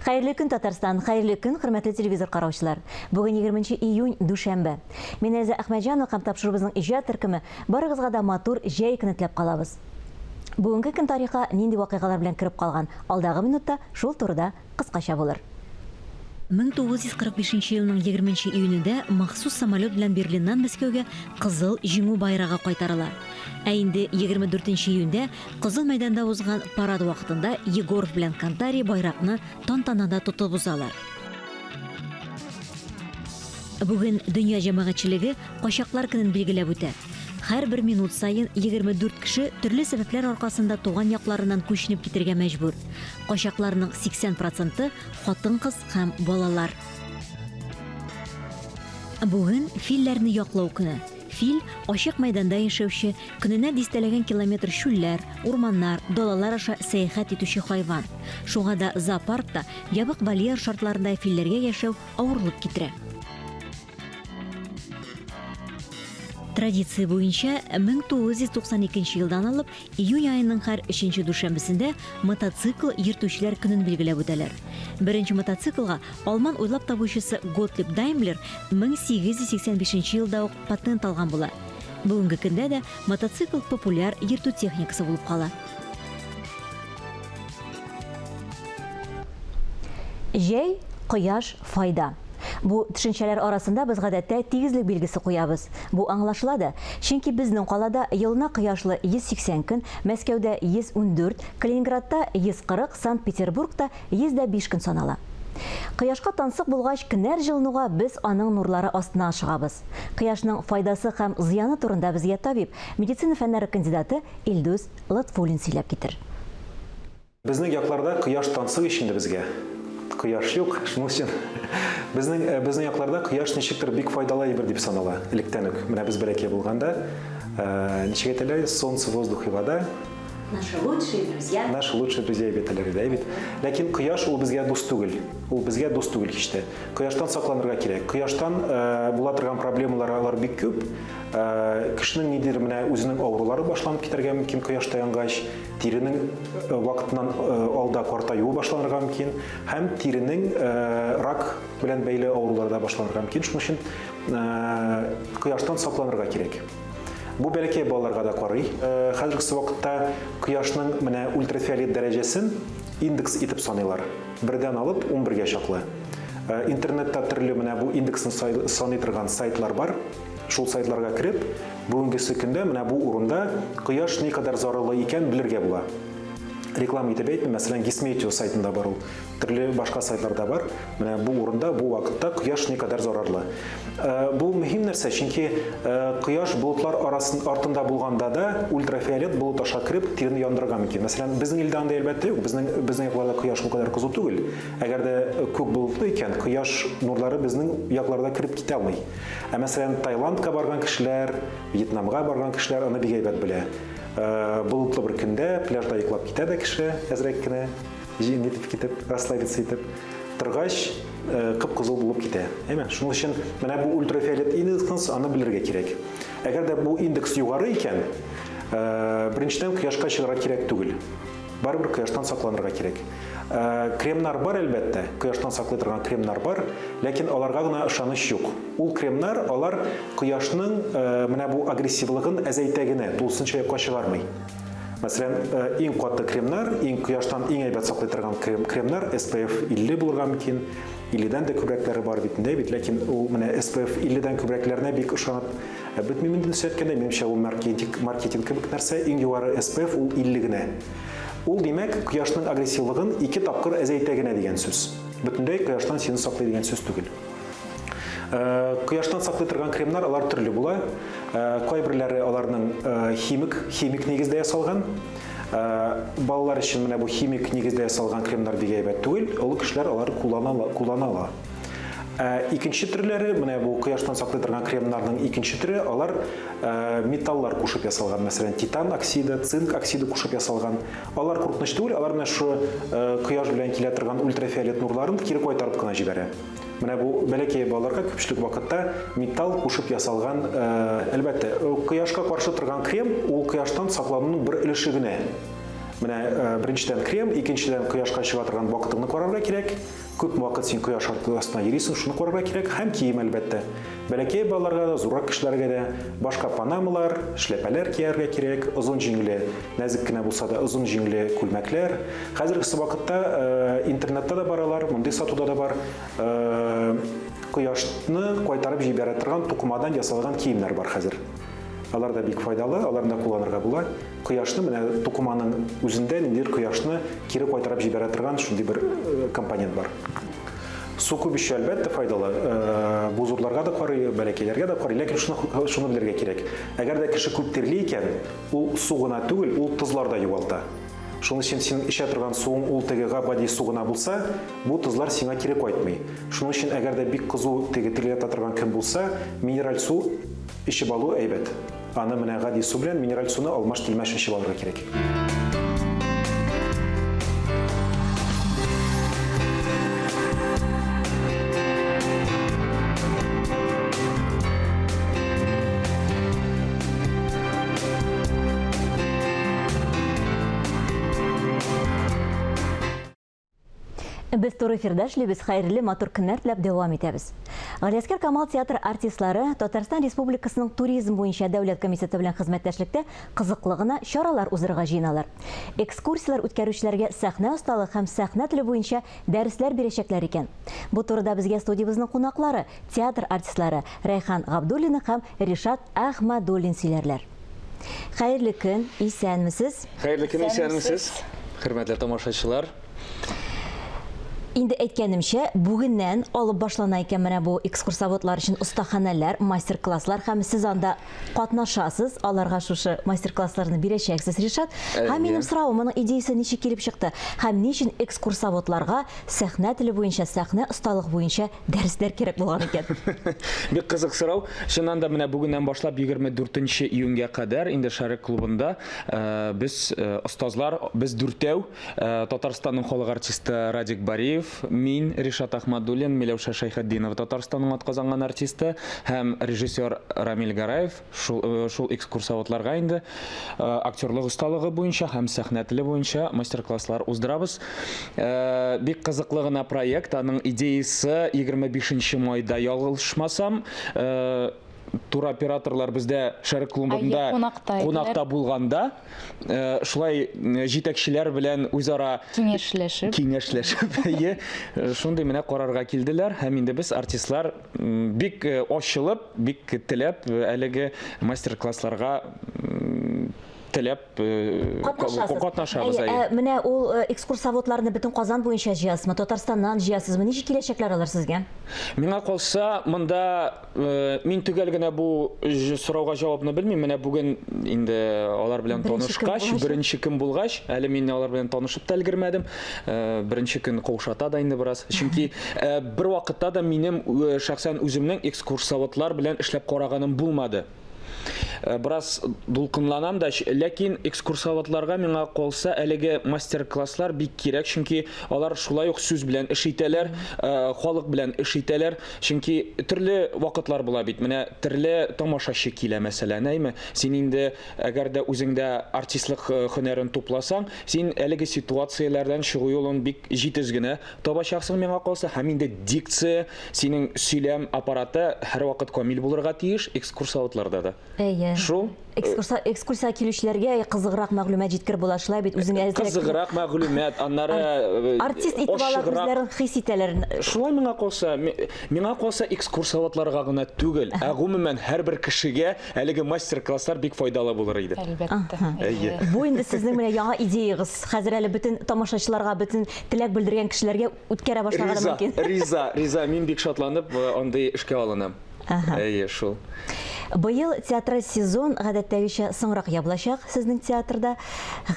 Хәерле көн, Татарстан! Хәерле көн, хөрмәтле телевизор караучылар! Бүген 20 июнь, дүшәмбе. Мин Эльза Әхмәтҗанова һәм тапшыруыбызның иҗат төркеме барыгызга да матур җәй көне теләп калабыз. Бүгенге көн тарихка нинди вакыйгалар белән кереп калган, алдагы минутта шул турыда кыскача булыр. 1945 елның 20 нче июнендә махсус самолет белән Берлиннан Мәскәүгә Кызыл Җиңү байрагы кайтарыла. Ә инде 24 нче июньдә Кызыл мәйданда узган парад вакытында Егоров белән Кантари байракны тантанада тотып узалар. Бүген дөнья җәмәгатьчелеге Качаклар көнен билгеләп үтә. Һәрбер минут саен 24 кеше төрле сәбәпләр аркасында туган якларыннан күченеп китергә мәҗбүр. Качакларның 80 проценты, хатын-кыз һәм балалар. Бүген филләрне яклау көне. Фил, ачык мәйданда яшәүче, көненә дистәләгән километр чүлләр, урманнар, далалар аша сәяхәт итүче хайван. Шуңа да зоопаркта ябык вольер шартларында филләргә яшәү авырлык китерә. Традиция буенча, 1992 елдан алып, июнь аеның һәр өченче дүшәмбесендә мотоцикл йөртүчеләр көнен билгеләп үтәләр. Беренче мотоциклга алман уйлап табучысы Готлиб Даймлер 1885 елда ук патент алган була. Бүгенге көндә дә мотоцикл популяр йөртү техникасы булып кала. Җәй, кояш, файда. Бу төшенчәләр арасында без гадәттә тигезлек билгесе куябыз. Бу аңлашыла да, чөнки безнең калада елына кояшлы 180 көн, Мәскәүдә 114, Калининградта 140, Санкт-Петербургта 105 көн санала. Кояшка тансык булгач, көннәр җылынуга без аның нурлары астына ашыгабыз. Кояшның файдасы һәм зыяны турында безгә табиб, медицина фәннәре кандидаты Илдус Лотфуллин сөйләп китер. Безнең якларда кояш тансык ич инде безгә. Кояш юк, шуның өчен безнең э, безнең якларда кояш ничектер бик файдалы әйбер дип санала электән үк. Менә без бәләкәй булганда, э, ничек әйтәләр, солнце, воздух и вода. Наши лучшие друзья. Наши лучшие друзья дип әйтәләр иде, бит. Ләкин кояш ул безгә дус түгел. Ул безгә дус түгел һич тә. Кояштан сакланырга кирәк. Кояштан э, була торган проблемалар алар бик күп. Э, кешенең ниндидер менә үзенең авырулары башланып китәргә мөмкин кояшта янгач, тиренең э, вакытыннан э, алда картаюы башланырга мөмкин һәм тиренең рак белән бәйле авырулары да башланырга мөмкин. Шуның өчен кояштан сакланырга кирәк. Бу бәләкәй балаларга да карый. Хәзерге вакытта кояшның менә ультрафиолет дәрәҗәсен индекс итеп саныйлар. Бердән алып 11гә чаклы. Интернетта төрле менә бу индексны саный торган сайтлар бар. Шул сайтларга кереп, бүгенгесе көндә менә бу урында кояш никадәр зарарлы икән белергә була. Реклама итеп әйтмим, мәсәлән, Гисметео сайтында бар ул. Төрле башка сайтларда бар. Менә бу урында, бу вакытта кояш никадәр зарарлы. Э, бу мөһим нәрсә, чөнки э, кояш болытлар арасын, артында булганда да ультрафиолет болыт аша кереп тирене яндырырга мөмкин. Мәсәлән, безнең илдә андый әлбәттә юк. Безнең безнең якларда кояш ул кадәр кызу түгел. Әгәр дә күк болытлы икән, кояш нурлары безнең якларда кереп китә алмый. Ә мәсәлән, Таиландка барган кешеләр, Вьетнамга барган кешеләр аны бик әйбәт белә. Э, болытлы бер көндә пляжда йоклап китә дә кеше әзрәк кенә, җиң итеп китеп, расслабиться итеп торгач, э, кып-кызыл булып китә. Әйме? Шуның өчен менә бу ультрафиолет индекс аны белергә кирәк. Әгәр дә бу индекс югары икән, э, беренчедән кояшка чыгарга кирәк түгел. Барыбер кояштан сакланырга кирәк. Э, кремнар бар, әлбәттә, кояштан саклый торган кремнар бар, ләкин аларга гына ышаныч юк. Ул кремнар, алар кояшның э, менә бу агрессивлыгын әзәйтә генә, тулысынча юкка чыгармый. Мәсәлән, э, иң каты кремнар, иң кояштан иң әйбәт саклый торган крем, кремнар SPF 50 булырга мөмкин, 50-дән дә күбрәкләре бар бит инде бит, ләкин ул менә SPF 50-дән күбрәкләренә бик ышанып бетмим инде әйткәндә, минемчә ул маркетинг, маркетинг кебек нәрсә, иң югары SPF ул 50 генә. Ул, димәк, кояшның агрессивлыгын ике тапкыр әзәйтә генә дигән сүз. Бөтенләй кояштан сине саклый дигән сүз түгел. Э, кояштан саклый торган кремнар алар төрле була. Э, кайберләре аларның э, химик, химик нигездә ясалган. Балалар өчен менә бу химик нигездә ясалган кремнар бик әйбәт түгел. Олы кешеләр алар куллана куллана ала. Ә икенче төрләре, менә бу кояштан саклый торган кремнарның икенче төре, алар э, металлар кушып ясалган, мәсәлән, титан оксиды, цинк оксиды кушып ясалган. Алар куркыныч түгел, алар менә шушы э, кояш белән килә торган ультрафиолет нурларын кире кайтарып кына җибәрә. Менә бу бәләкәй балаларга күпчелек вакытта металл кушып ясалган, э, әлбәттә, кояшка каршы торган крем ул кояштан саклануның бер өлеше генә. Менә беренчедән крем, икенчедән кояшка чыга торган вакытыңны карарга кирәк. Күпме вакыт син кояш астында йөрисең, шуны карарга кирәк һәм кием, әлбәттә. Бәләкәй балаларга да, зуррак кешеләргә дә башка панамалар, эшләпәләр кияргә кирәк, озын җиңле, нәзек кенә булса да озын җиңле күлмәкләр. Хәзергесе вакытта интернетта да бар алар, мондый сатуда да бар. Кояшны кайтарып җибәрә торган тукымадан ясалган киемнәр бар хәзер. Алар да бик файдалы, аларны да кулланырга була. Кояшны менә тукыманың үзендә ниндидер кояшны кире кайтарып җибәрә торган шундый бер э, компонент бар. Су күп эчү әлбәттә файдалы. Э, бу зурларга да карый, бәләкәйләргә дә карый, ләкин шуны шуны белергә кирәк. Әгәр дә кеше күп тирли икән, ул су гына түгел, ул тозлар да югалта. Шуның өчен син эчә торган суың ул теге гап-гади су гына булса, бу тозлар сиңа кире кайтмый. Шуның өчен әгәр дә бик кызу теге тирләтә торган көн булса, минераль су эчеп алу әйбәт. Аны менә гади су белән минераль суны алмаш-тилмәш эчеп алырга кирәк. Без туры эфирда эшлибез, хәерле матур көннәр теләп дәвам итәбез. Галиәскәр Камал театры артистлары Татарстан Республикасының туризм буенча дәүләт комитеты белән хезмәттәшлектә кызыклы гына чаралар уздырырга җыеналар. Экскурсияләр үткәрүчеләргә сәхнә осталыгы һәм сәхнә теле буенча дәресләр бирәчәкләр икән. Бу турыда безгә студиябезнең кунаклары, театр артистлары Рәйхан Габдуллина һәм Ришат Әхмәдуллин сөйләрләр. Хәерле көн, исәнмесез. Хәерле көн, исәнмесез. Хөрмәтле тамашачылар. Инде әйткәнемчә, бүгеннән алып башлана икән менә бу экскурсоводлар өчен остаханәләр, мастер-класслар һәм сез анда катнашасыз, аларга шушы мастер-классларны бирәчәксез, Ришат. Һәм минем соравым, моның идеясе ничек килеп чыкты? Һәм ни өчен экскурсоводларга сәхнә теле буенча, сәхнә осталыгы буенча дәресләр кирәк булган икән. Бик кызык сорау. Чыннан да менә бүгеннән башлап 24 июньгә кадәр инде Шәрык клубында э, без э, остазлар, без дүртәү, э, Татарстанның халык артисты Радик Бариев, мин, Ришат Ахмадуллин, Миләүшә Шәйхетдинова Татарстанның атказанган артисты һәм режиссер Рамил Гараев Шул, э, шул экскурсоводларга инде э, актерлык осталыгы буенча һәм сәхнә теле буенча мастер-класслар уздырабыз. Э, бик кызыклы гына проект, аның идеясы 25 майда ялгышмасам, туроператорлар бездә Шәрык клубында кунакта, кунакта булганда шулай җитәкчеләр белән үзара киңәшләшеп киңәшләшеп әйе шундый менә карарга килделәр һәм инде без артистлар Бик э, ачылып, бик теләп э, әлеге мастер-классларга теләп э, катнашабыз. Ә, менә ул экскурсоводларны бөтен Казан буенча җыясызмы, Татарстаннан җыясызмы? Ничек киләчәкләр алар сезгә? Миңа калса, монда Э, мин төгәл генә бу сорауга җавапны белмим. Менә бүген инде алар белән танышкач, беренче көн булгач, әле мин алар белән танышып та өлгермәдем. Э, беренче көн каушата да инде бераз. Чөнки э, бер вакытта да минем шәхсән үземнең экскурсоводлар белән эшләп караганым булмады. Э, бераз дулкынланам да, ләкин экскурсоводларга миңа калса әлеге мастер-класслар бик кирәк, чөнки алар шулай ук сүз белән эш итәләр, э, халык белән эш итәләр. Чөнки төрле вакытлар була бит. Менә төрле тамашачы килә, мәсәлән, әйме? Син инде әгәр дә үзеңдә артистлык э, һөнәрен тупласаң, син әлеге ситуацияләрдән чыгу юлын бик җитез генә табачаксың миңа калса, һәм инде дикция, синең сөйләм аппараты һәрвакыт камил булырга тиеш, экскурсоводларда да. Әйе. Шул. Экскурса, экскурсиягә килүчеләргә кызыграк мәгълүмат җиткереп була, шулай бит, үзеңә әзрәк. Кызыграк мәгълүмат, аннары э, артист итеп алар үзләрен хис итәләр. Шулай миңа калса, миңа калса экскурсоводларга гына түгел, ә гомумән һәрбер кешегә әлеге мастер-класслар бик файдалы булыр иде. Әлбәттә. Әйе. Бу инде сезнең менә яңа идеягыз. Хәзер әле бөтен тамашачыларга, бөтен теләк белдергән кешеләргә үткәрә башларга да мөмкин. Риза, риза, мин бик шатланып э, андый эшкә алынам. Ага. Әйе, шул. Быел театраль сезон гадәттәгечә соңрак ябылачак сезнең театрда.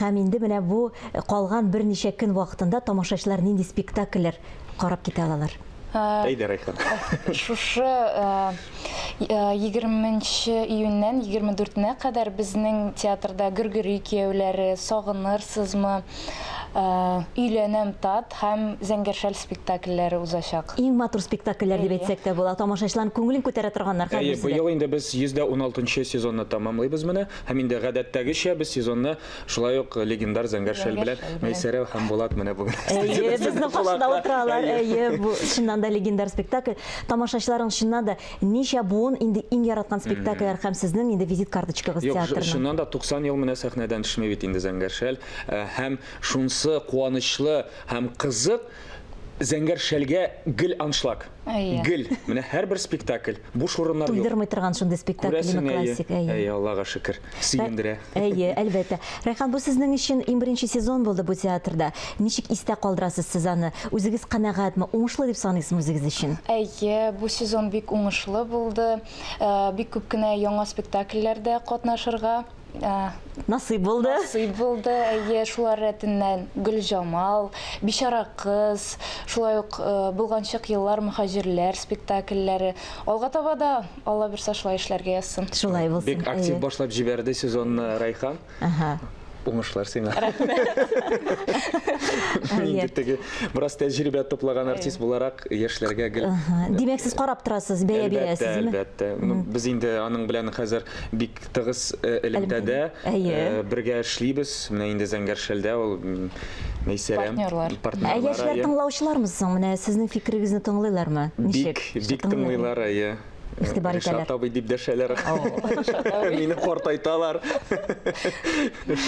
Һәм инде менә бу калган берничә көн вакытында тамашачылар нинди спектакльләр карап китә алалар? Әйдә, Рәйхан. Шушы 20 июньнән 24-нә кадәр безнең театрда Гөргөри кияүләре, Сагынырсызмы? Өйләнәм тат һәм Зәңгәр шәл спектакльләре узачак. Иң матур спектакльләр дип әйтсәк тә була. Тамашачыларның күңелен күтәрә торганнар Әйе, һәрберсе дә. быел инде без 116 нчы сезонны тәмамлыйбыз менә. Һәм инде гадәттәгечә без сезонны шулай ук легендар Зәңгәр шәл белән Мәйсәрә һәм Булат менә бүген Әйе, безнең каршыда утыралар. Әйе, бу чыннан да легендар спектакль. Тамашачыларның чыннан да ничә буын инде иң яраткан спектакльләр һәм сезнең инде визит карточкагыз Юк, театрның. чыннан да 90 ел менә сәхнәдән төшми бит инде Зәңгәр шәл. Һәм шунсы куанычлы һәм кызык, Зәңгәр шәлгә гел аншлаг. Әйе. Гел. Менә һәрбер спектакль. Буш урыннар юк. Туйдырмый торган шундый спектакль, Күрәсең, әйе. классик, әйе. Әйе, Аллага шөкер. Сөендерә. Әйе, әлбәттә. Рәйхан, бу сезнең өчен иң беренче сезон булды бу театрда. Ничек истә калдырасыз сез аны? Үзегез канәгатьме, уңышлы дип саныйсызмы үзегез өчен? Әйе, бу сезон бик уңышлы булды. Бик күп кенә яңа спектакльләрдә катнашырга Насыйп булды. Насыйп булды, әйе, шулар рәтеннән Гөлҗамал, Бичара кыз, шулай ук Болганчык еллар, Мөһаҗирләр спектакльләре. Алга таба да, Алла бирса, шулай эшләргә язсын. Шулай булсын. Бик актив башлап җибәрде сезонны Райхан. Ага. Уңышлар сиңа. Рәхмәт. Инде теге бераз тәҗрибә туплаган артист буларак яшьләргә гел. Димәк, сез карап торасыз, бәя бирәсезме? Әлбәттә, әлбәттә. Без инде аның белән хәзер бик тыгыз элемтәдә бергә эшлибез. Менә инде Зәңгәр шәлдә ул Мәйсәрә. Партнерлар. Ә яшьләр тыңлаучылармы соң? Менә сезнең фикерегезне тыңлыйлармы? Ничек? Бик, бик тыңлыйлар, әйе. Игътибар итәләр. Ришат абый дип дәшәләр. Мине картайталар.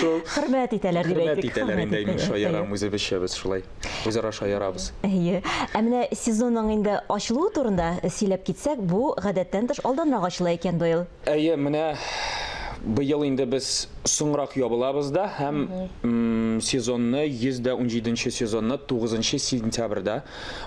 Шул. Хөрмәт итәләр дип әйтик. Хөрмәт итәләр инде, мин шаярам, үзебезчә без шулай. Үзара шаярабыз. Әйе. Ә менә сезонның инде ачылуы турында сөйләп китсәк, бу гадәттән тыш алданрак ачыла икән быел. Әйе, менә быел инде без соңрак ябылабыз да һәм сезонны 117 сезонны 9 сентябрьдә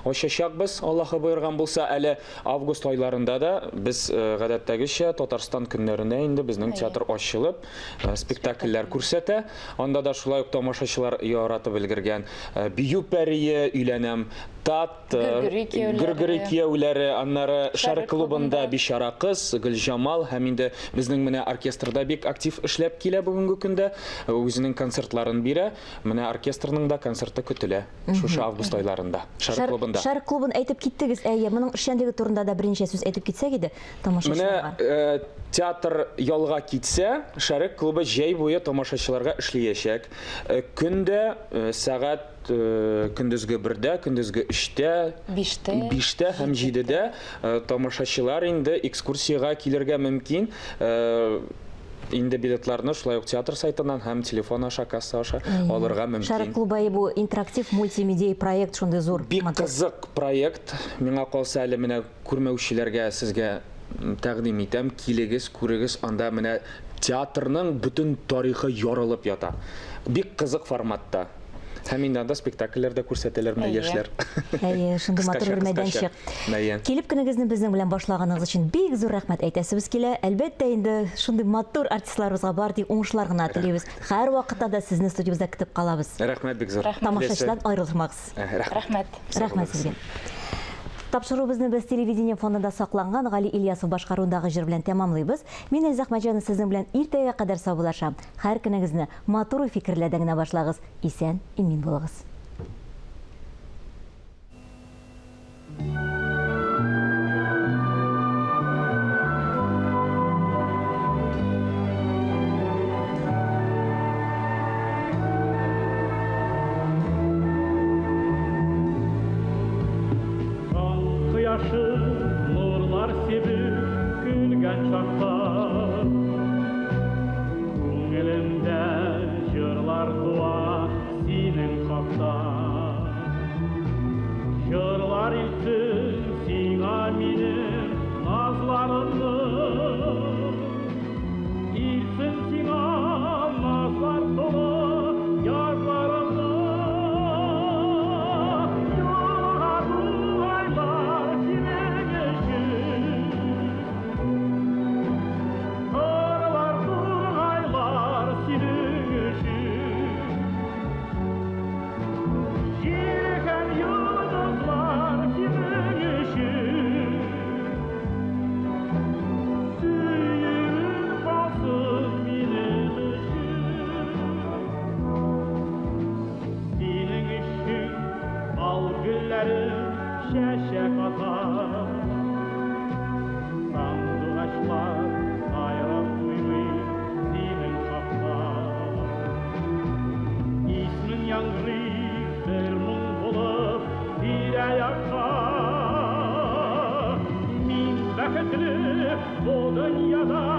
ачачакбыз, Аллаһы боерган булса. Әле август айларында да без гадәттәгечә Татарстан көннәренә инде безнең театр ачылып, спектакльләр күрсәтә. Анда да шулай ук тамашачылар яратып өлгергән Бию пәрие, Өйләнәм, Тат, Гөргөри кияүләре, аннары Шәрык клубында Бичара кыз, Гөлҗамал һәм инде безнең менә оркестрда бик актив эшләп килә бүгенге көндә, үзенең концертларын бирә. Менә оркестрның да концерты көтелә шушы август айларында Шәрык клубында. Шәрык клубын әйтеп киттегез, әйе, моның эшчәнлеге турында да берничә сүз әйтеп китсәк иде тамашачыларга. Менә театр ялга китсә, Шәрык клубы җәй буе тамашачыларга эшлиячәк. Көн дә сәгать көндезге бердә, көндезге өчтә, биштә, биштә һәм җидедә тамашачылар инде экскурсиягә килергә мөмкин. Инде билетларны шулай ук театр сайтыннан һәм телефон аша, касса аша алырга мөмкин. Шәрык клубы бу интерактив мультимедиа проект шундый зур. Бик кызык проект. Миңа калса әле менә күрмәүчеләргә сезгә тәкъдим итәм, килегез, күрегез, анда менә театрның бөтен тарихы ярылып ята. Бик кызык форматта. Һәм инде анда спектакльләр дә күрсәтәләр менә яшьләр. Әйе, шундый матур бер мәйданчык. Килеп көнегезне безнең белән башлаганыгыз өчен бик зур рәхмәт әйтәсебез килә. Әлбәттә инде шундый матур артистларыбызга бары тик уңышлар гына телибез. Һәрвакытта да сезне студиябездә көтеп калабыз. Рәхмәт бик зур. Тамашачыдан аерылмагыз. Рәхмәт. Рәхмәт сезгә. Тапшыруыбызны без телевидение фондында сакланган Гали Ильясов башкаруындагы җыр белән тәмамлыйбыз. Мин Эльза Әхмәтҗанова сезнең белән иртәгә кадәр саубуллашам. Һәр көнегезне матур уй-фикерләрдән генә башлагыз. Исән, имин булыгыз. Таң кояшы нурлар сибеп көлгән чакта Күңелемдә җырлар туа синең хакта. Җырлар илтсен сиңа минем назларымны. Илтсен сиңа назлар тулы язларымны. Юлга тугайлар синең өчен. Кырлар, тургайлар синең өчен. Җир һәм йолдызлар синең. Гөлләрем чәчәк ата. Сандугачлар сайрап туймый синең хакта. Исмең яңгырый бер моң булып тирә-якка. Мин бәхетле бу дөньяда.